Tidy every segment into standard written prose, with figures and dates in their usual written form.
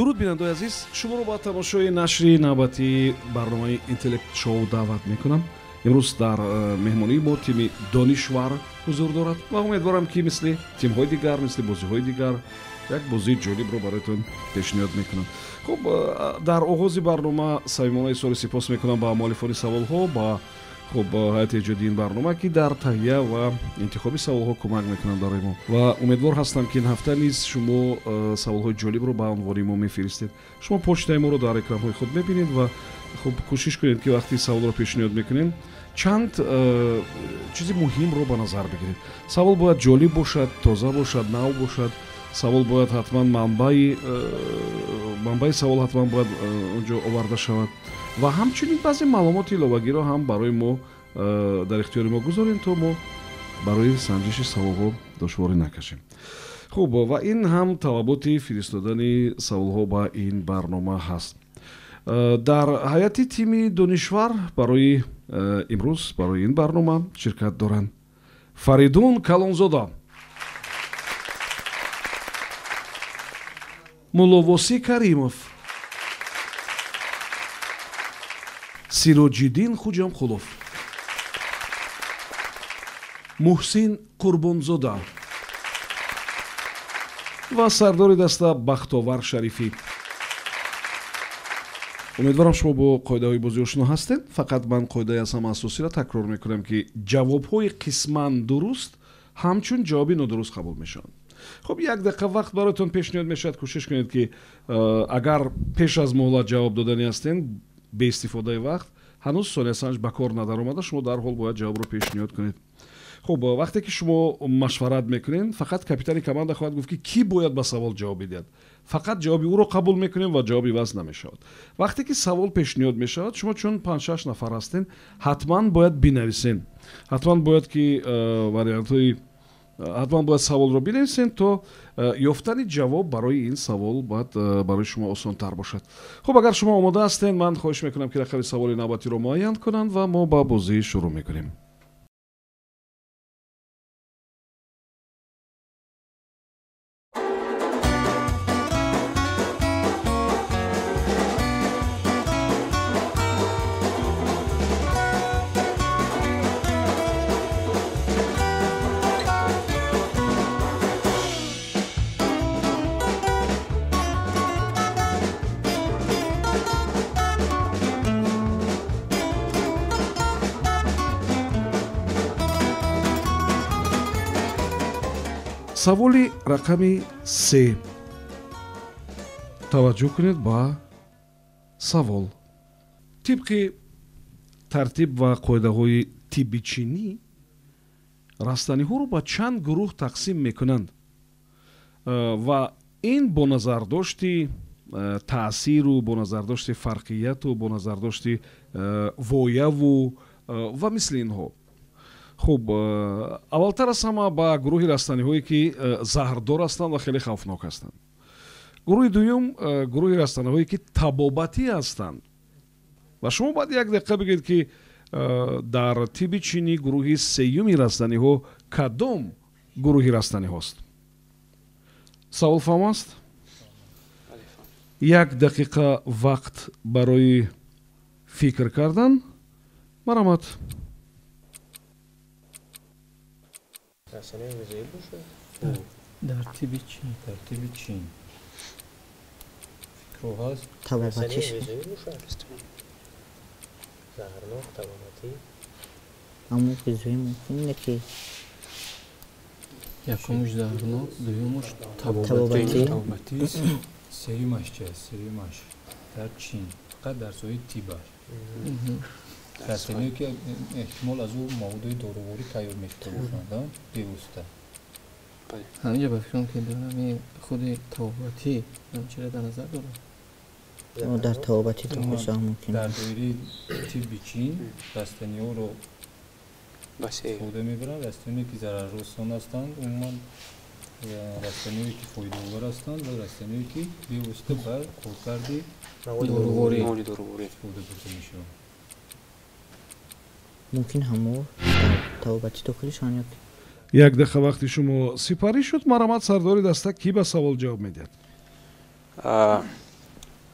Дуруд, бинандаои азиз, шуморо ба тамошои нашри навбатии барномаи Интеллект Шоу даъват мекунам. Имрӯз дар меҳмонии мо тими Донишвар ҳузур дорад ва умедворам, ки мисли тимҳои дигар, мисли бозиҳои дигар як бозии ҷолибро бароятон пешниҳод мекунам. Хуб, дар оғози барнома самимона изҳори сипос мекунам ба муаллифони саволҳо, ба, хуб, ҳайати эҷодии ин барнома, ки дар таҳия ва интихоби саволҳо кӯмак мекунанд барои мо, ва умедвор ҳастам, ки ин ҳафта низ шумо саволҳои ҷолибро ба унвони мо мефиристед. Шумо почтаи моро дар экранҳои худ мебинед ва, хуб, кӯшиш кунед, ки вақти саволро пешниҳод мекунед, чанд чизи муҳимро ба назар бигиред. Савол бояд ҷолиб бошад, тоза бошад, нав бошад. Савол бояд ҳатман манбаи савол ҳатман бояд онҷо оварда шавад ва ҳамчунин баъзе маълумоти иловагиро ҳам барои мо дар ихтиёри мо гузорем, то мо барои санҷиши саволҳо душворӣ накашем. Хуб, ва ин ҳам талаботи фиристодани саволҳо ба ин барнома ҳаст. Дар ҳайати тими Донишвар барои имрӯз, барои ин барнома ширкат доранд: Фаридун Калонзода, Мулловосӣ Каримов, Сироҷиддин Хуҷамқулов, Муҳсин Қурбонзода ва сардори даста Бахтовар Шарифӣ. Умедворам, шумо бо қоидаҳои бозӣ ошно ҳастед. Фақат ман қоидаи аз ҳама асосиро такрор мекунам, ки ҷавобҳои қисман дуруст ҳамчун ҷавоби нодуруст қабул мешаванд. Хуб, як дақиқа вақт бароятон пешниҳод мешавад. Кӯшиш кунед, ки агар пеш аз муҳлат ҷавоб додани ҳастен, беистифодаи вақт, ҳанӯз сониясанҷ ба кор надаромада, шумо дарҳол бояд ҷавобро пешниҳод кунед. Хуб, вақте ки шумо машварат мекунед, фақат капитани команда хоҳад гуфт, ки кӣ бояд ба савол ҷавоб бидиҳад. Фақат ҷавоби ӯро қабул мекунем ва ҷавоб иваз намешавад. Вақте ки савол пешниҳод мешавад, шумо чун панҷ-шаш нафар ҳастен, ҳатман бояд бинависен, ҳатман бояд ки вариантҳои, ҳатман бояд саволро бинависен, то ёфтани ҷавоб барои ин савол бояд барои шумо осонтар бошад. Хуб, агар шумо омода ҳастен, ман хоҳиш мекунам, ки рақами саволи навбатиро муайян кунанд ва мо ба бозӣ шурӯъ мекунем. Саволи рақами 3. Таваҷҷӯҳ кунед ба савол. Тибқи тартиб ва қоидаҳои тибби чинӣ, растаниҳоро ба чанд гурӯҳ тақсим мекунанд ва ин бо назардошти таъсиру бо назардошти фарқияту бо назардошти вояву ва мисли инҳо. Хуб, аввалтар аз ҳама ба гурӯҳи растаниҳое, ки заҳрдор ҳастанд ва хеле хавфнок ҳастанд. Гурӯҳи дуюм, гурӯҳи растаниҳое, ки табобатӣ ҳастанд. Ва шумо бояд як дақиқа бигӯед, ки дар тибби чинӣ гурӯҳи сеюми растаниҳо кадом гурӯҳи растаниҳост. Савол фаҳм аст? Як дақиқа вақт барои фикр кардан. Марҳамат. Растаниҳои ғизоӣ бошад? Дар тибби чин. Дар тибби чин фикро ҳаст. Растаниҳои ғизоӣ бошад, заҳрнок, табобатӣ. Ҳамон ғизоӣ мумкин не, ки Якумуш заҳрнок, дуюмуш табобатӣ. Табобатӣ, сеюмаш чи аст? Сеюмаш дар чин фақат дар соҳаи тиб аст. Растаниҳое, ки эҳтимол аз ӯ маводои доруворӣ тайёр мешуда бошанд, бевосита. Ҳаминҷа ба фикрам, ки дар ҳами худи табобатӣ чиро дар назар дорад. Дар табобатӣ дохил мумкин. Дар доираи тибби чин растаниҳоро истифода мебаранд, растаниҳое, ки зараррасон ҳастанд, умуман растаниҳое, ки фоидаовар ҳастанд, ва растаниҳое, ки бевосита ба коркарди доруворӣ истифода бурда мешаванд. Мумкин ҳамо табобатӣ дохилшон ё Як дақиқа вақти шумо сипарӣ шуд. Марҳамат, сардори даста, кӣ ба савол ҷавоб медиҳад?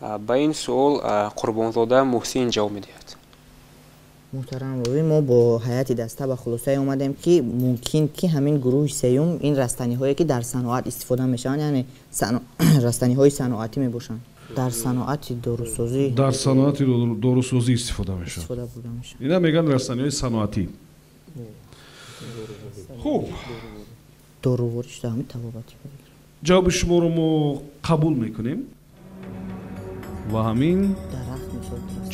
Ба ин суол Қурбонзода Муҳсин ҷавоб медиҳад. Муҳтарам ровӣ, мо бо ҳайати даста ба хулосае омадем, ки мумкин ки ҳамин гурӯҳи сеюм ин растаниҳое ки дар саноат истифода мешаванд, яъне растаниҳои саноатӣ мебошанд. Дар саноати дорусозӣ, дар саноати дорусозӣ истифода мешавад. Истифода бурда мешавад. Ина мегӯянд растаниҳои саноатӣ. Хуб, дорувориш дар ҳамин табобатӣ. Ҷавоби шуморо мо қабул мекунем ва ҳамин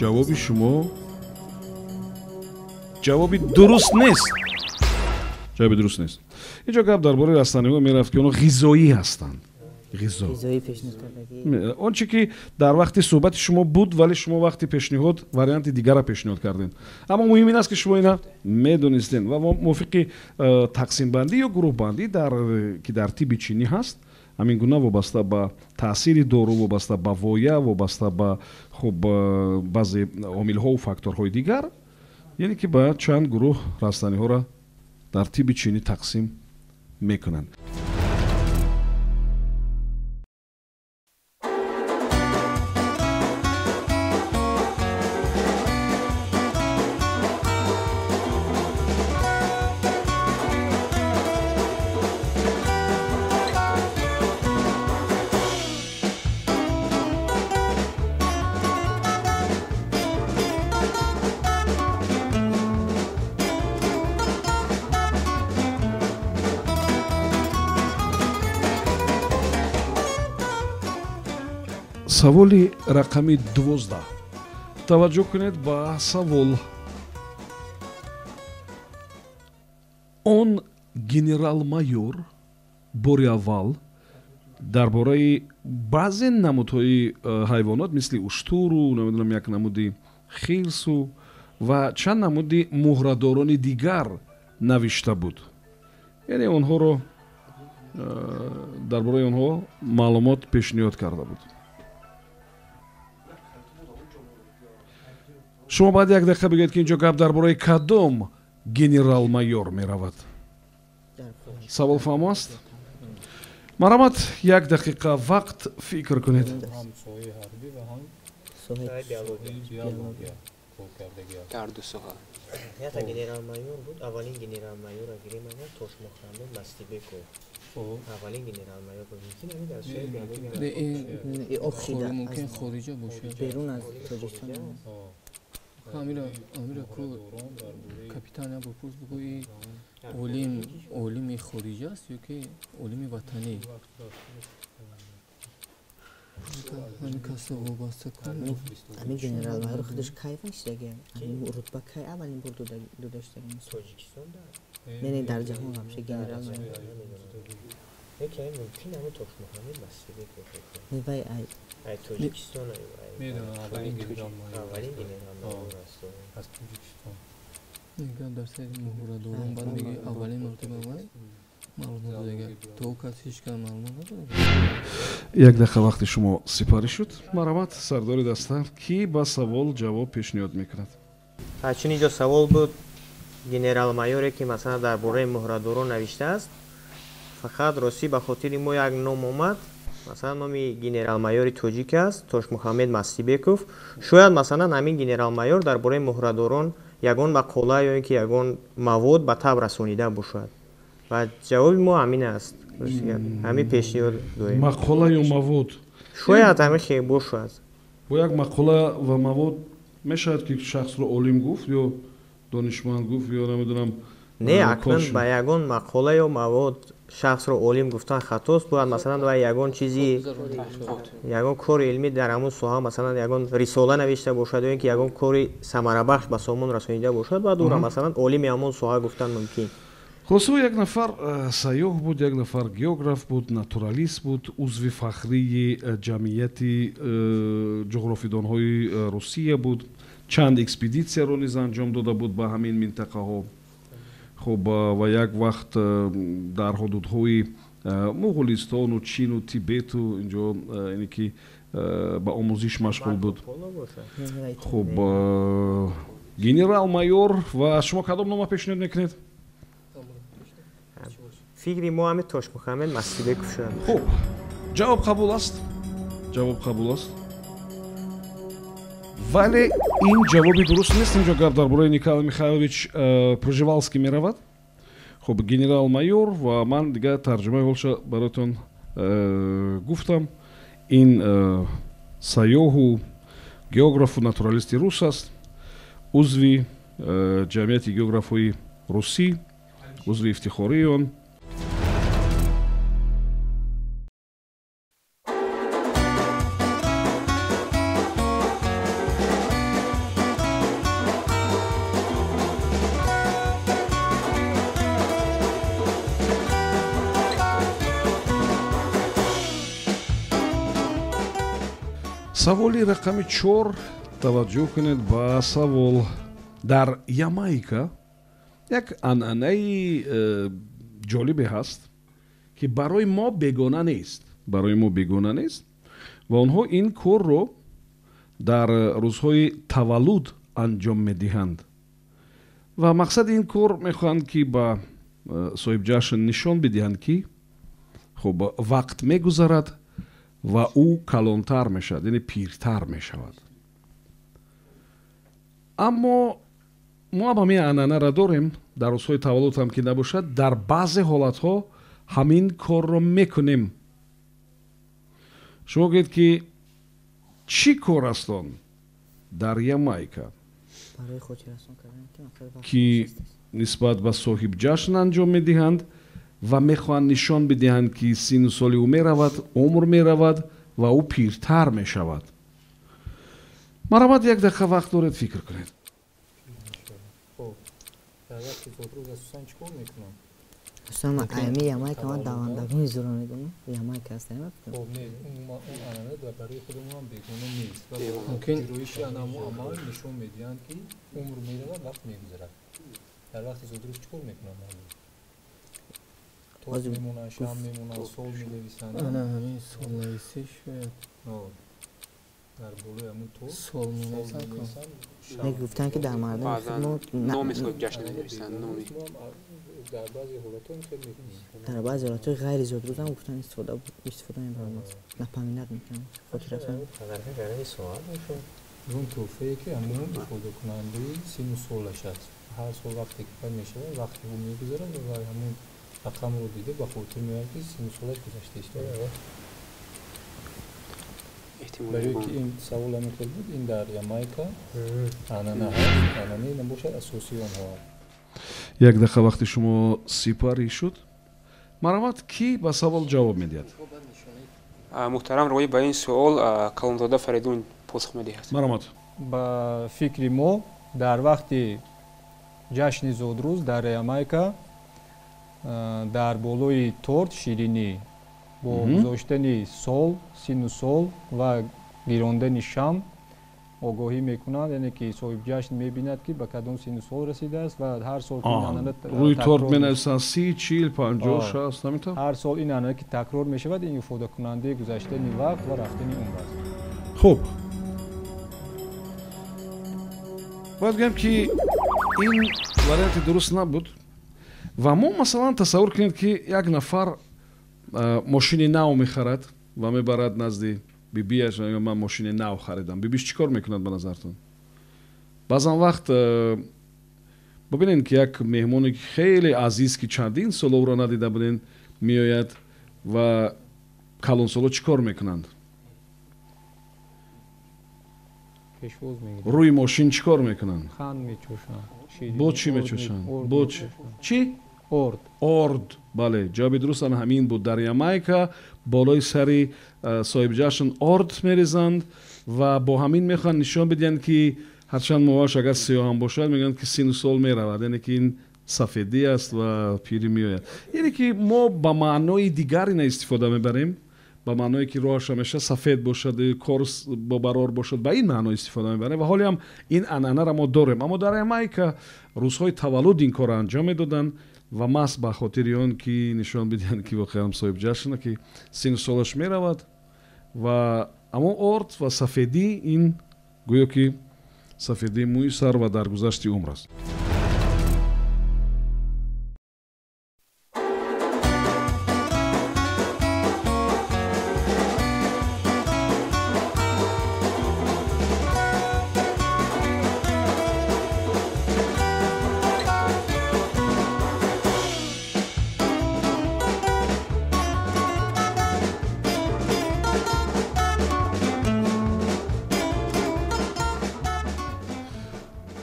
ҷавоби шумо ҷавоби дуруст нест. Ҷавоби дуруст нест. Инҷо гап дар бораи растаниҳо мерафт, ки онҳо ғизоӣ ҳастанд. Ғизо. Он чи ки дар вақти суҳбати шумо буд, вале шумо вақти пешниҳод варианти дигарро пешниҳод кардед. Аммо муҳим ин аст, ки шумо ина медонистед ва мувофиқи тақсимбандӣ ё гурӯҳбандӣ, ки дар тибби чинӣ ҳаст, ҳамин гуна вобаста ба таъсири дору, вобаста ба воя, вобаста ба хуб баъзе омилҳову факторҳои дигар, яъне ки ба чанд гурӯҳ растаниҳоро дар тибби чинӣ тақсим мекунанд. Саволи рақами 12. Таваҷҷӯҳ кунед ба савол. Он генерал-майор бори аввал дар бораи баъзе намудҳои ҳайвонот мисли уштуру, намедонам, як намуди хирсу ва чанд намуди муҳрадорони дигар навишта буд. Яъне онҳоро дар бораи онҳо маълумот пешниҳод карда буд. Шумо баъд як дақиқа бигӯед, ки инҷо гап дар бораи кадом генерал-майор меравад. Савол фаҳмо аст? Марҳамат, як дақиқа вақт фикр кунед. Дар ду соҳа. Ята генерал-майор буд, аввалин генерал-майорро гирем агар Тошмуҳаммад Мастибеков. Аввалин генерал-майор буд. Мумкин ҳамин дар соҳаи биология. Мумкин хориҷа бошад. Берун аз Тоҷикистон. Амира ку капитан я бупурс бугӯ, и олими хориҷа аст ё ки олими ватанӣ? Ҳамин касро вобаста кун. Ҳамин генерал-майор худаш кай вайшидаги? Ҳамин рутба кай аввалин бор дода шудаги? Тоҷикистон да? Не, дар ҷаҳон вообще генерал-майор. Яке мумкин ҳамин Тошмуҳаммад Мастибеков. Не, вай ай Тоҷикистон, медонам, аввалин генерал-майор аст аз Тоҷикистон. Мегӯям дар сари муҳрадорон, баъд мегӯи аввалин мартаба вай маълумот додага. То кас ҳеҷ кас маълумот надорад. Як дақиқа вақти шумо сипарӣ шуд. Марҳамат, сардори даста, кӣ ба савол ҷавоб пешниҳод мекунад? Чун инҷо савол буд, генерал-майоре ки масалан дар бораи муҳрадорон навиштааст, фақат ростӣ ба хотири мо як ном омад. Масалан, номи генерал-майори тоҷик аст, Тошмуҳаммад Мастибеков. Шояд масалан ҳамин генерал-майор дар бораи муҳрадорон ягон мақола ё ин ки ягон мавод ба таб расонида бошад. Ва ҷавоби мо ҳамин аст. Ҳамин пешниҳод дорем. Мақола ё мавод? Шояд ҳамин хел бошад. Бо як мақола ва мавод мешавад ки шахсро олим гуфт ё донишманд гуфт ё намедонам? Не, акнун ба ягон мақола ё мавод шахсро олим гуфтан хатост. Бояд масалан вай ягон чизи, ягон кори илмӣ дар ҳамон соҳа, масалан ягон рисола навишта бошад ё ин ки ягон кори самарабахш ба сомон расонида бошад, баъд ӯро масалан олими ҳамон соҳа гуфтан мумкин. Хулоса, як нафар сайёҳ буд, як нафар географ буд, натуралист буд, узви фахрии ҷамъияти ҷуғрофидонҳои Русия буд, чанд экспедитсияро низ анҷом дода буд ба ҳамин минтақаҳо. Хуб, ва як вақт дар ҳудудҳои Муғулистону Чину Тибету инҷо яъне ки ба омӯзиш машғул буд. Хуб, генерал-майор, ва шумо кадом нома пешниҳод мекунед? Фикри мо ҳамин Тошмуҳаммад Мастибеков шуд. Хуб, ҷавоб қабул аст? Ҷавоб қабул аст? Вале ин ҷавоби дуруст нест. Инҷо гап дар бораи Николай Михайлович Пржевалский меравад. Хуб, генерал-майор, ва ман дигар тарҷумаи ҳолша бароятон гуфтам. Ин сайёҳу географу натуралисти рус аст, узви ҷамъияти географҳои русӣ, узви ифтихории он. Саволи рақами 4. Таваҷҷӯҳ кунед ба савол. Дар Ямайка як анъанаи ҷолибе ҳаст, ки барои мо бегона нест. Барои мо бегона нест ва онҳо ин корро дар рӯзҳои таваллуд анҷом медиҳанд. Ва мақсади ин кор мехоҳанд, ки ба соҳибҷашн нишон бидиҳанд, ки хуб вақт мегузарад ва ӯ калонтар мешавад, яъне пиртар мешавад. Аммо мо ҳам ҳамин анъанаро дорем, дар рӯзҳои таваллуд ҳам ки набошад, дар баъзе ҳолатҳо ҳамин корро мекунем. Шумо гӯед, ки чӣ кор аст он дар Ямайка, ки нисбат ба соҳибҷашн анҷом медиҳанд ва мехоҳанд нишон бидиҳанд, ки сину соли ӯ меравад, умр меравад ва ӯ пиртар мешавад. Марҳамат, як дақиқа вақт доред, фикр кунед. Дар вақти зодрӯз асосан чӣ кор мекунанд? Асосан ами Ямайка ман давандагони зӯро медонам. Ямайка аст, хоб не, он анъана барои худамон бегона нест ва иҷроиши анаму амал нишон медиҳанд, ки умр меравад, вақт мегузарад. Дар вақти зодрӯз чӣ кор мекунанд мардум? Торт мемонанд, шам мемонанд, сол менависанд. Ана ҳамин солнависӣ шояд. Дар болои ҳамун торт сол менависанд. Гуфтанд, ки дар мардум номи соҳибҷашн менависанд, номи. Дар баъзе ҳолатҳо ин хел мекунем. Дар баъзе ҳолатҳои ғайри зодрӯз ҳам гуфтанд истифода мебаранд, напоминат мекунанд, хотиррасон. Он тӯҳфае, ки ҳамун ифодакунандаи сину солаш аст. Ҳар сол вақте ки пай мешавад, вақти ӯ мегузарад ва ҳамун рақамро дида ба хотир меояд, ки сину солаш гузашта истодааст. Барои ки ин савол ҳамин хел буд, ин дар Ямайка анъана ҳаст, анъанаи набошад асосии онҳо. Як дақиқа вақти шумо сипарӣ шуд. Марҳамат, кӣ ба савол ҷавоб медиҳад? Муҳтарам Роӣ, ба ин суол Калонзода Фаридун посух медиҳад. Марҳамат. Ба фикри мо дар вақти ҷашни зодрӯз дар Ямайка дар болои торт ширинӣ бо гузоштани сол, сину сол ва гирондани шам огоҳӣ мекунанд, яъне ки соҳибҷашн мебинад, ки ба кадом сину сол расидааст ва ҳар сол рӯи торт менависанд 30, 40, 50, 60, ҳамин тавр. Ҳар сол ин анъана ки такрор мешавад, ин ифодакунандаи гузаштани вақт ва рафтани умр аст. Хуб, бояд гӯям, ки ин варианти дуруст набуд. Ва мо масалан тасаввур кунед, ки як нафар мошини нав мехарад ва мебарад назди бибиаш, ман мошини нав харидам. Бибиш чӣ кор мекунад ба назартон? Баъзан вақт бибинед, ки як меҳмоне, ки хеле азиз, ки чандин сол ӯро надида будем, меояд ва калонсоло чӣ кор мекунанд? Рӯи мошин чӣ кор мекунанд? Қанд мечошанд. Бо чӣ мечошанд? Бо чӣ? Чӣ? Орд. Орд. Бале, ҷавоби дуруст ана ҳамин буд. Дар Ямайка болои сари соҳибҷашн орд мерезанд ва бо ҳамин мехоҳанд нишон бидиҳанд, ки ҳарчанд мӯяш агар сиёҳ ҳам бошад, мегӯянд, ки сину сол меравад, яъне ки ин сафедӣ аст ва пирӣ меояд. Яъне ки мо ба маънои дигар ина истифода мебарем, ба маъное ки роҳаш ҳамеша сафед бошад, кор бобарор бошад, ба ин маъно истифода мебарем. Ва ҳоле ҳам ин анъанаро мо дорем. Аммо дар Ямайка рӯзҳои таваллуд ин корро анҷом медоданд ва маҳз ба хотири он ки нишон бидиҳанд, ки воқеан соҳибҷашна, ки сину солаш меравад. Ва аммо орд ва сафедӣ ин гӯё ки сафедии мӯи сар ва даргузашти умр аст.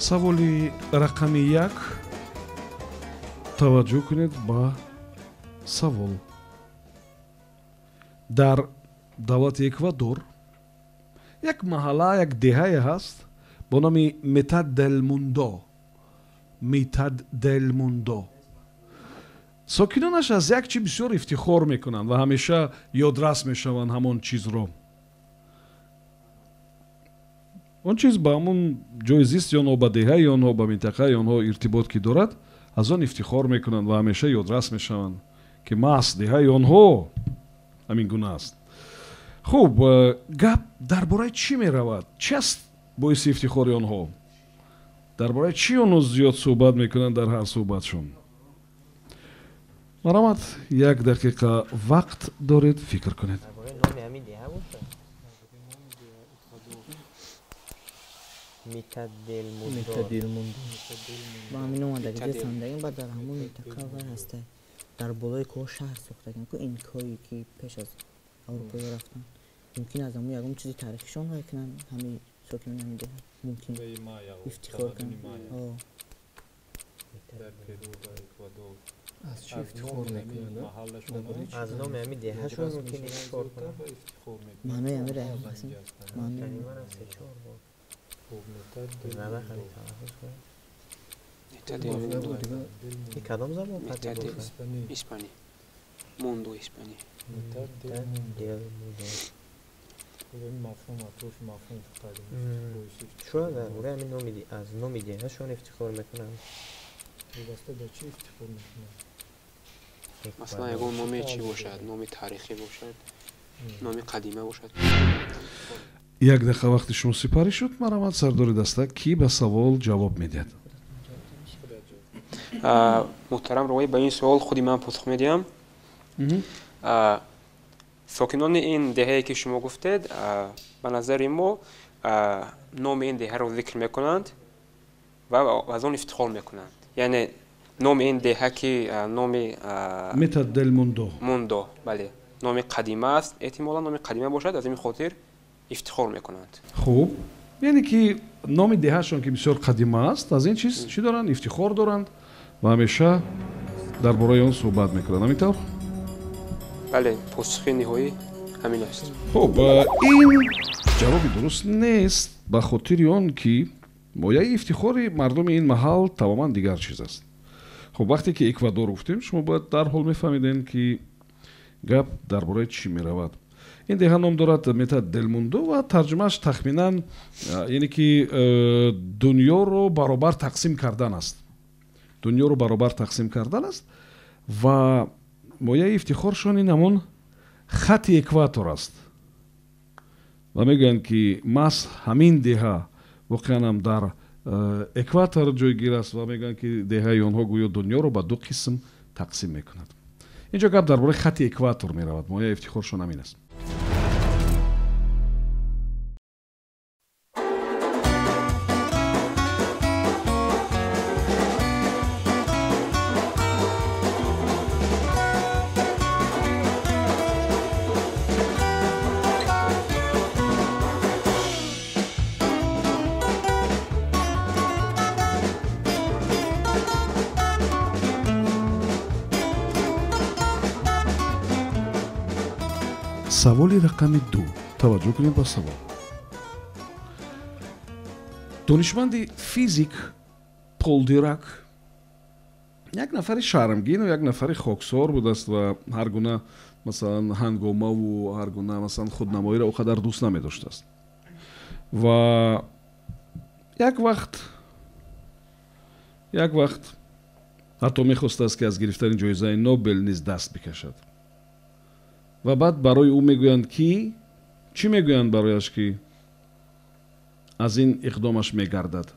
Саволи рақами 1. Таваҷҷӯҳ кунед ба савол. Дар давлати Эквадор як маҳалла, як деҳае ҳаст бо номи Метад дел Мундо. Метад дел Мундо. Сокинонаш аз як чи бисёр ифтихор мекунанд ва ҳамеша ёдрас мешаванд ҳамон чизро. Он чиз ба ҳамон ҷои зисти онҳо, ба деҳаи онҳо, ба минтақаи онҳо иртибот ки дорад, аз он ифтихор мекунанд ва ҳамеша ёдрас мешаванд, ки маҳз деҳаи онҳо ҳамин гуна аст. Хуб, гап дар бораи чӣ меравад? Чӣ аст боиси ифтихори онҳо? Дар бораи чӣ онҳо зиёд суҳбат мекунанд дар ҳар суҳбатшон? Марҳамат, 1 дақиқа вақт доред, фикр кунед. Ба ҳамин омадагиҷо сандагим, баъд дар ҳамон минтақа вай ҳаста, дар болои кӯҳ шаҳр сохтагим ку инкое ки пеш аз аврупоиҳо рафтанд. Мумкин аз ҳамон ягон чизи таърихишон вай кунанд, ҳамин сокинони ҳамин деҳа мумкин ифтихор кунанд. Аз чӣ ифтихор мекунанд? Аз номи ҳамин деҳашон мумкин ифтихор кунанд. Маънои ҳамин маънои Кадом забон? Испани. Мундо испани. Шояд дар бораи ҳамин аз номи деҳашон ифтихор мекунанд. Вобаста ба чӣ ифтихор мекунанд? Масалан, ягон номе чӣ бошад? Номи таърихӣ бошад, номи қадима бошад. 1 дақиқа вақти шумо сипарӣ шуд. Марҳамат, сардори даста, кӣ ба савол ҷавоб медиҳад? Муҳтарам Ровоӣ, ба ин суол худи ман посух медиҳам. Сокинони ин деҳае ки шумо гуфтед, ба назари мо номи ин деҳаро зикр мекунанд ва аз он ифтихор мекунанд. Яъне номи ин деҳа ки номи Метад дел Мундо. Мундо, бале, номи қадима аст, эҳтимолан номи қадима бошад, аз ин хотир ифтихор мекунанд. Хуб, яъне ки номи деҳашон ки бисёр қадима аст, аз ин чиз чӣ доранд? Ифтихор доранд ва ҳамеша дар бораи он суҳбат мекунанд. Ҳамин тавр? Бале, посухи ниҳоӣ ҳамин аст. Хуб, ин ҷавоби дуруст нест, ба хотири он ки мояи ифтихори мардуми ин маҳал тамоман дигар чиз аст. Хуб, вақте ки Эквадор гуфтем, шумо бояд дарҳол мефаҳмидем ки гап дар бораи чӣ меравад. Ин деҳа ном дорад Метад дел Мундо ва тарҷумааш тахминан яъне ки дунёро баробар тақсим кардан аст. Дунёро баробар тақсим кардан аст ва мояи ифтихоршон ин ҳамон хати экватор аст. Ва мегӯянд ки маҳз ҳамин деҳа воқеан ҳам дар экватор ҷойгир аст ва мегӯянд ки деҳаи онҳо гӯё дунёро ба 2 қисм тақсим мекунад. Инҷо гап дар бораи хати экватор меравад. Мояи ифтихоршон ҳамин аст. Саволи рақами 2. Таваҷҷӯҳ кунед ба савол. Донишманди физик Пол Дирак як нафари шармгину як нафари хоксор будааст ва ҳар гуна масалан ҳангомаву ҳар гуна масалан худнамоиро о қадар дӯст намедоштааст. Ва як вақт ҳатто мехостааст ки аз гирифтани ҷоизаи Нобел низ даст бикашад. Ва баъд барои ӯ мегӯянд ки чӣ мегӯянд барояш ки аз ин иқдомаш мегардад.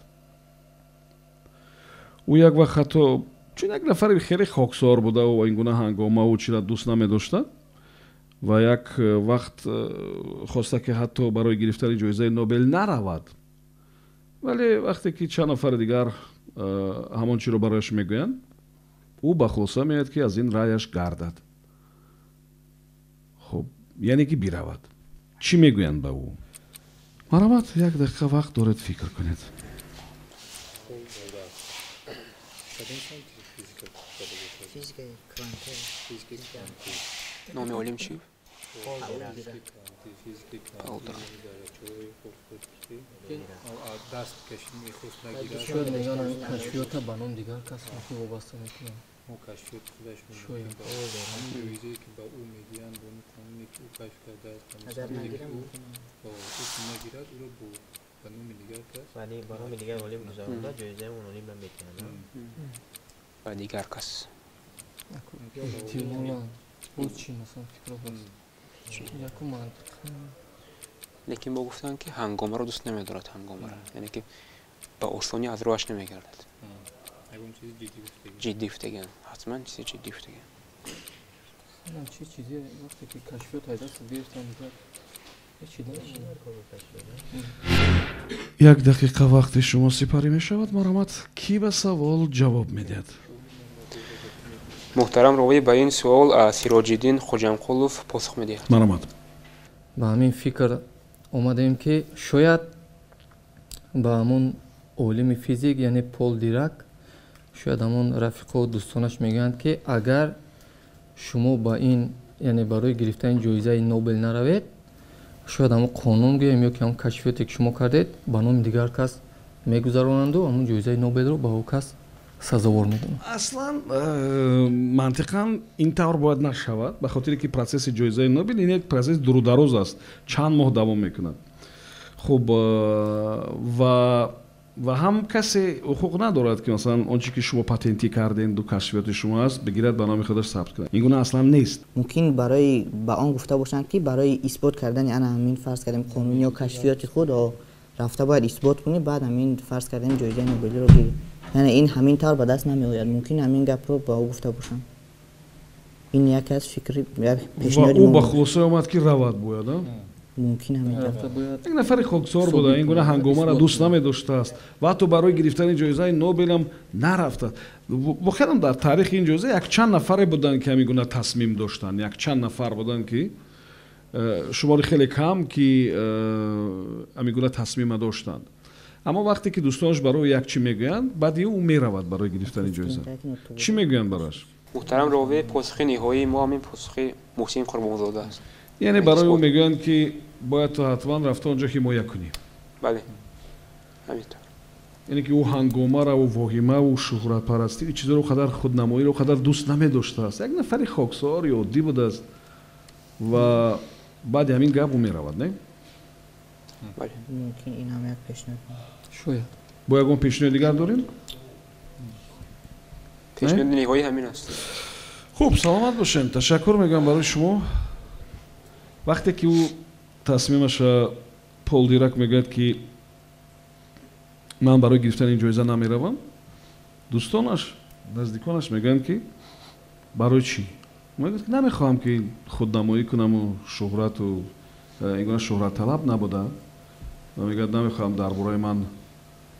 Ӯ як вақт ҳатто чун як нафари хеле хоксор буда ва ин гуна ҳангомаву чиро дӯст намедошта ва як вақт хоста ки ҳатто барои гирифтани ҷоизаи Нобел наравад, вале вақте ки чанд нафари дигар ҳамон чиро барояш мегӯянд, ӯ ба хулоса меояд ки аз ин раъяш гардад. Хуб, яъне ки биравад. Чӣ мегӯянд ба ӯ? Марҳамат, 1 дақиқа вақт доред, фикр кунед. Кадом самти физика карда бошад? Физикаи квантӣ. Физикаи квантӣ. Номи олим чӣ? Физикаи квантӣ, заррачаҳои хурд ки даст кашид мехост нагирад. Шояд мегӯянд ҳамин кашфиёта ба номи дигар кас вобаста мекунанд. Мо кашфиёти худаш ҳамин ҷоизае ки ба ӯ медиҳанд, бо он қонуне ки ӯ кашф кардааст, ӯ ки нагирад, ӯро ба номи дигар кас, ба номи дигар олим гузаронда, ҷоизаи он олимро медиҳанд. Ба дигар кас. Эҳтимолан боз чӣ масалан фикро ҳаст? Якум мантиқ. Лекин бо гуфтанд ки ҳангомаро дӯст намедорад, ҳангомаро, яъне ки ба осонӣ аз роҳаш намегардад. Ягон чизи ҷиддӣ гуфтагиан. Ҷиддӣ гуфтагиан, ҳатман чизи ҷиддӣ гуфтагиан. Чӣ чизе вақте ки кашфиёт аз даст гирифтан дигар як дақиқа вақти шумо сипарӣ мешавад. Марҳамат, кӣ ба савол ҷавоб медиҳад? Муҳтарам ровӣ, ба ин суол Сироҷиддин Хоҷамқулов посух медиҳад. Марҳамат. Ба ҳамин фикр омадем ки шояд ба ҳамон олими физик, яъне Пол Дирак, шояд ҳамон рафиқо дӯстонаш мегӯянд ки агар шумо ба ин, яъне барои гирифтани ҷоизаи Нобел наравед, шояд ҳамон қонун гӯем ё ки ҳамон кашфиёте ки шумо кардед ба номи дигар кас мегузаронанду ҳамон ҷоизаи Нобелро ба ӯ кас сазовор медонанд. Аслан мантиқан ин тавр бояд нашавад, ба хотире ки процесси ҷоизаи Нобел ин як процесси дурудароз аст, чанд моҳ давом мекунад. Хуб, ва ҳам касе ҳуқуқ надорад ки масалан он чи ки шумо патентӣ карден ду кашфиёти шумо аст бигирад ба номи худаш сабт кунад. Ин гуна аслан нест. Мумкин барои ба он гуфта бошанд ки барои исбот кардани ана ҳамин фарз кардем қонун ё кашфиёти худ рафта бояд исбот кунӣ, баъд ҳамин фарз кардем ҷоизаи Нобелиро гирӣ. Яъне ин ҳамин тавр ба даст намеояд. Мумкин ҳамин гапро ба ӯ гуфта бошанд. Ин яке аз фикри пешниҳоди мо. Ва ӯ ба хулоса омад ки равад бояд, а? Мумкин ҳамин тавр. Як нафари хоксор буда, ин гуна ҳангомаро дӯст намедоштааст ва ҳатто барои гирифтани ҷоизаи Нобелам нарафтааст. Воқеан дар таърихи ин ҷоиза якчанд нафаре буданд ки ҳамин гуна тасмим доштанд, якчанд нафар буданд ки шумори хеле кам ки ҳамин гуна тасмима доштанд. Аммо вақте ки дӯстонаш барои як чӣ мегӯянд, баъди ӯ меравад барои гирифтани ҷоиза. Чӣ мегӯянд барояш? Муҳтарам ровӣ, посухи ниҳоии мо ҳамин посухи Муҳсин Қурбонзода аст. Яъне барои ӯ мегӯянд ки бояд ту ҳатман рафта онҷо ҳимоя кунӣ. Бале, ҳамин тавр. Яъне ки ӯ ҳангомараву воҳимаву шӯҳратпарастӣ чизоро қадар худнамоиро қадар дӯст намедоштааст. Як нафари хоксор ё оддӣ будааст ва баъди ҳамин гап ӯ меравад, не? Бале. Мумкин ин ҳам як пешниҳод. Шояд. Бо ягон пешниҳоди дигар дорем? Пешниҳоди ниҳоӣ ҳамин аст. Хуб, саломат бошем. Ташаккур мегӯям барои шумо. Вақте ки ӯ тасмимаша Пол Дирак мегӯяд ки ман барои гирифтани ин ҷоиза намеравам, дӯстонаш, наздиконаш мегӯянд ки барои чӣ? Мегӯяд ки намехоҳам ки худнамоӣ кунаму шӯҳрату ин гуна шӯҳратталаб набуда. Ва мегӯяд намехоҳам дар бораи ман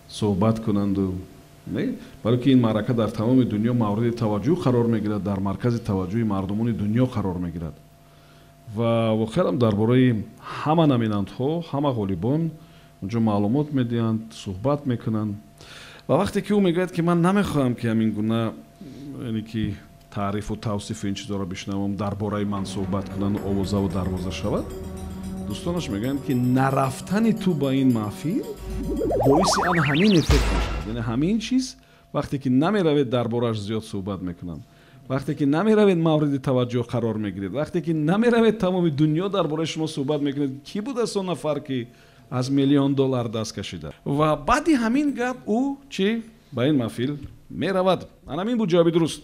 суҳбат кунанду не, барои ки ин маърака дар тамоми дунё мавриди таваҷҷӯҳ қарор мегирад, дар маркази таваҷҷӯҳи мардумони дунё қарор мегирад. Ва воқеан дар бораи ҳама номинантҳо, ҳама ғолибон онҷо маълумот медиҳанд, суҳбат мекунанд. Ва вақте ки ӯ мегӯяд ки ман намехоҳам ки ҳамин гуна, яъне ки таърифу тавсифу ин чизҳоро бишнавам, дар бораи ман суҳбат кунанд, овозаву дарвоза шавад, дӯстонаш мегӯянд ки нарафтани ту ба ин маҳфил боиси ана ҳамин эффект мешавад. Яъне ҳамин чиз вақте ки намеравед дар борааш зиёд суҳбат мекунанд, вақте ки намеравед мавриди таваҷҷӯҳ қарор мегиред, вақте ки намеравед тамоми дунё дар бораи шумо суҳбат мекунед, кӣ будааст он нафар ки аз миллион доллар даст кашида. Ва баъди ҳамин гап ӯ чӣ ба ин маҳфил меравад. Ана ҳамин буд ҷавоби дуруст.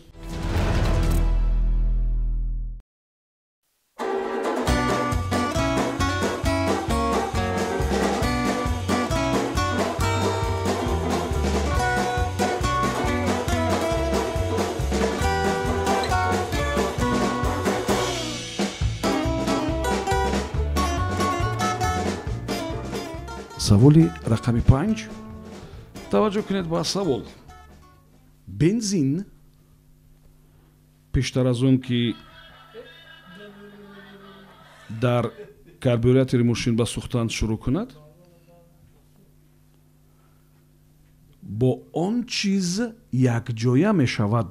Саволи рақами 5. Таваҷҷӯҳ кунед ба савол. Бензин пештар аз он ки дар карбюратори мошин ба сӯхтан шурӯъ кунад, Бо он чиз якҷоя мешавад.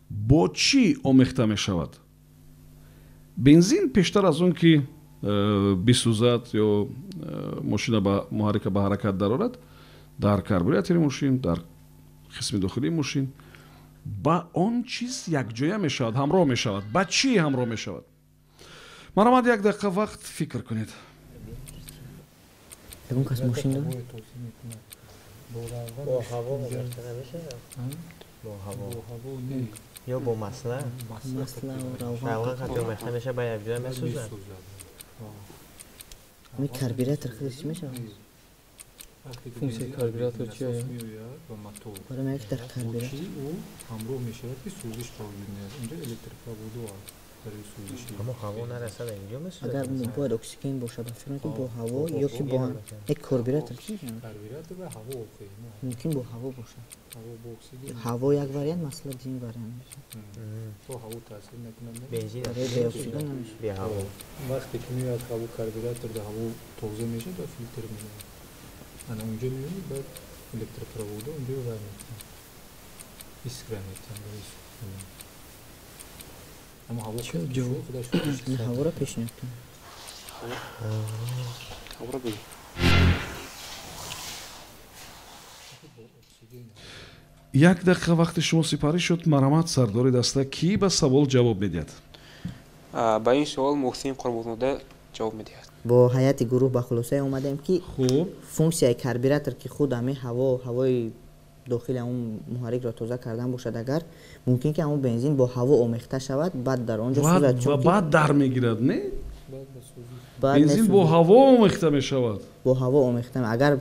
Бо чӣ омехта мешавад? Бензин пештар аз он ки бисӯзад ё мошина ба муҳаррика ба ҳаракат дарорад, дар карбюратори мошин, дар қисми дохилии мошин ба он чиз якҷоя мешавад, ҳамроҳ мешавад. Ба чӣ ҳамроҳ мешавад? Марҳамат, як дақиқа вақт фикр кунед. Ягон кас мошин дорад? Бо ҳаво омехта намешавад? Бо ҳаво ё бо масла? Равған қати омехта мешавад, ба якҷоя месӯзад. Ами карбюратор худаш чӣ мешавад? Функсияи карбюратор чия? Барои ман дар карбюратор ҳамроҳ мешавад, ки сӯзиш ба вуҷуд меояд. Инҷо электропроводо аст барои сӯзиши. Аммо ҳаво нарасад, инҷо месӯзад. Агар бояд оксиген бошад, ба фикр мекунам бо ҳаво ё ки бо як карбюратор чӣ мешавад? Карбюратор ва ҳаво охир. Мумкин бо ҳаво бошад. Ҳаво бо оксиген. Ҳаво як вариант, масла дигар вариант мешавад. Бо ҳаво таъсир мекунад. Бензин бе оксиген намешавад. Бе ҳаво. Вақте ки меояд ҳаво карбюратор дар ҳаво тоза мешавад ва филтр меояд. Ана унҷо меояд, баъд электропроводо унҷо вай мекунад. Искра метиҳанд. Аммо ҳаво худаш ҳаворо пешниҳод кунад. Ҳаворо бигӯ. Як дақиқа вақти шумо сипарӣ шуд. Марҳамат, сардори даста, кӣ ба савол ҷавоб медиҳад? Ба ин суол Муҳсин Қурбонзода ҷавоб медиҳад. Бо ҳайати гурӯҳ ба хулосае омадем, ки функсияи карбюратор, ки худ ҳамин ҳаво, ҳавои дохили ҳамон муҳаррикро тоза кардан бошад, агар мумкин ки ҳамон бензин бо ҳаво омехта шавад, баъд дар он ҷо сӯзад. Ва баъд дар мегирад, не? Бензин бо ҳаво омехта мешавад. Бо ҳаво омехта. Агар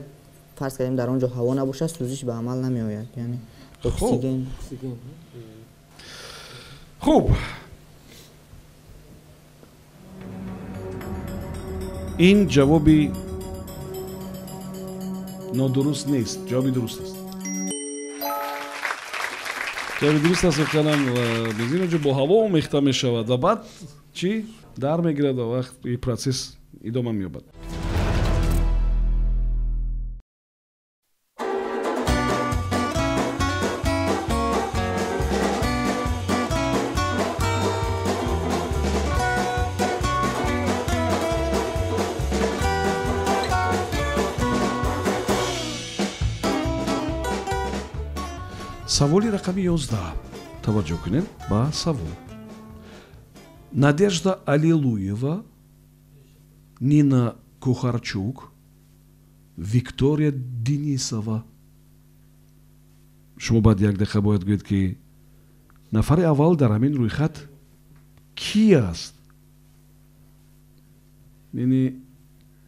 фарз кардем дар он ҷо ҳаво набошад, сӯзиш ба амал намеояд, яъне оксиген. Хуб, ин ҷавоби нодуруст нест, ҷавоби дуруст аст. Ҷавоби дуруст аст. Воқеанам бензин онҷо бо ҳаво омехта мешавад ва баъд чӣ дар мегирад ва вақт ин процесс идома меёбад. Саволи рақами 11. Таваҷҷӯҳ кунед ба савол. Надежда Аллилуева, Нина Кухарчук, Виктория Денисова. Шумо баъд як дақиқа бояд гӯед, ки нафари аввал дар ҳамин рӯйхат кӣ аст? Яъне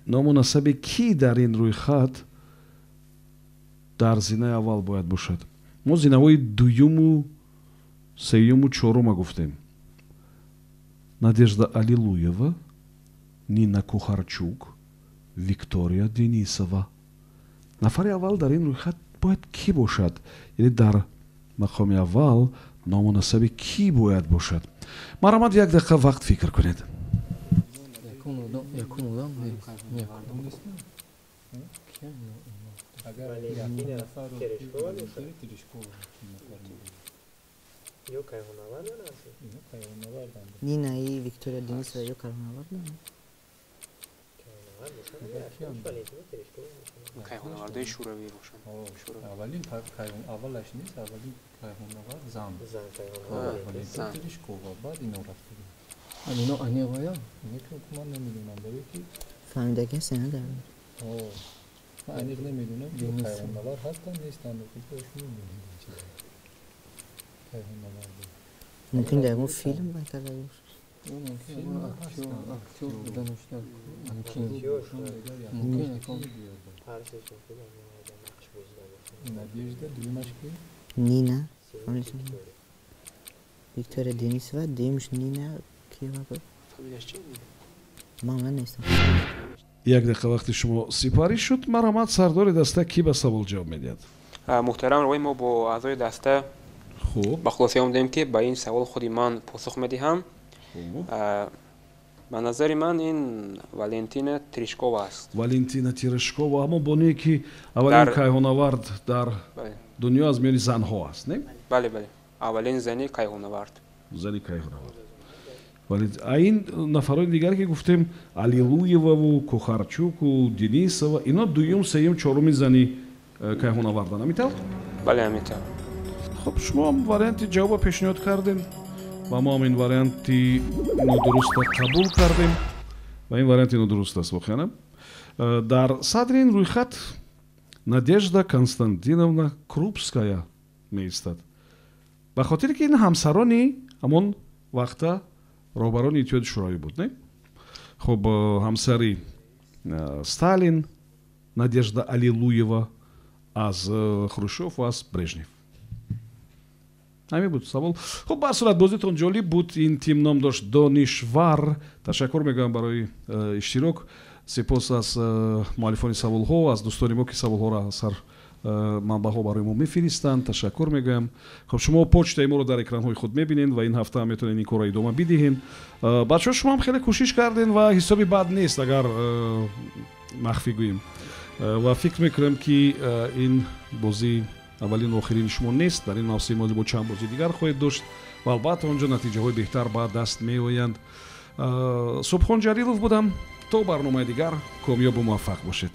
ному насаби кӣ дар ин рӯйхат дар зинаи аввал бояд бошад? Мо зинаҳои дуюму сеюму чорума гуфтем. Надежда Аллилуева, Нина Кухарчук, Виктория Денисова. Нафари аввал дар ин рӯйхат бояд кӣ бошад? Яъне дар мақоми аввал ному насаби кӣ бояд бошад? Марҳамат, як дақиқа вақт фикр кунед. Нина и Виктория Денисова ё кайҳонаварданд? Кайҳонавардаи шӯравӣ бошанд. Аввалин аввалаш нест, аввалин кайҳонавард зан. Зан Терешкова, баъд ино рафтагӣ. Ино аневая? Ман намедонам, барои ки фаҳмидаги ҳастен дар. Ман аниқ намедонам, кайҳонавард ҳастанд, нестанд, кайҳонавард. Мумкин дар ягон филм бай карда бошад. Актёр буданаш мумкин. Мумкин. Надежда, дуюмаш ки? Нина. Виктория Денисова, дуюмаш Нина киева буд? Фамилияш чи? Ман нестам. Як дақиқа вақти шумо сипарӣ шуд. Марҳамат, сардори даста, кӣ ба савол ҷавоб медиҳад? Муҳтарам рӯи мо бо аъзои даста ба хулоса омадем, ки ба ин савол худи ман посух медиҳам. Ба назари ман ин Валентина Терешкова аст. Валентина Терешкова, ҳамон бонуе ки аввалин кайҳонавард дар дунё аз миёни занҳо аст, не? Бале, бале, аввалин зани кайҳонавард. Зани кайҳонавард. Вале а ин нафарони дигаре ки гуфтем, Аллилуеваву Кухарчуку Денисова, ино дуюм, сеюм, чоруми зани кайҳонавардан, ҳамин тавр? Бале, ҳамин тавр. Хуб, шумо ҳам варианти ҷавоба пешниҳод кардем ва мо ҳам ин варианти нодурустро қабул кардем ва ин варианти нодуруст аст. Воқеан, дар садри ин рӯйхат Надежда Константиновна Крупская меистад, ба хотире ки ин ҳамсарони ҳамон вақта роҳбарони Иттиҳоди Шӯравӣ буд, не? Хуб, ҳамсари Сталин Надежда Аллилуева, аз Хрущев ва аз Брежнев. Ҳамин буд савол. Хуб, ба сурат, бозитон ҷолиб буд. Ин тим ном дошт Донишвар. Ташаккур мегӯям барои иштирок. Сипос аз муаллифони саволҳо, аз дӯстони мо, ки саволҳоро аз ҳар манбаъҳо барои мо мефиристанд, ташаккур мегӯям. Хуб, шумо почтаи моро дар экранҳои худ мебинед ва ин ҳафта метавонед ин корро идома бидиҳед. Бачаҳо, шумо ҳам хеле кӯшиш кардем ва ҳисоби бад нест, агар махфӣ гӯем, ва фикр мекунам, ки ин бозӣ аввалин охирини шумо нест. Дар ин мавсим бо чанд бозӣ дигар хоҳед дошт ва албатта он ҷо натиҷаҳои беҳтар ба даст меоянд. Субҳон Ҷалилов будам. То барномаи дигар комёбу муваффақ бошед.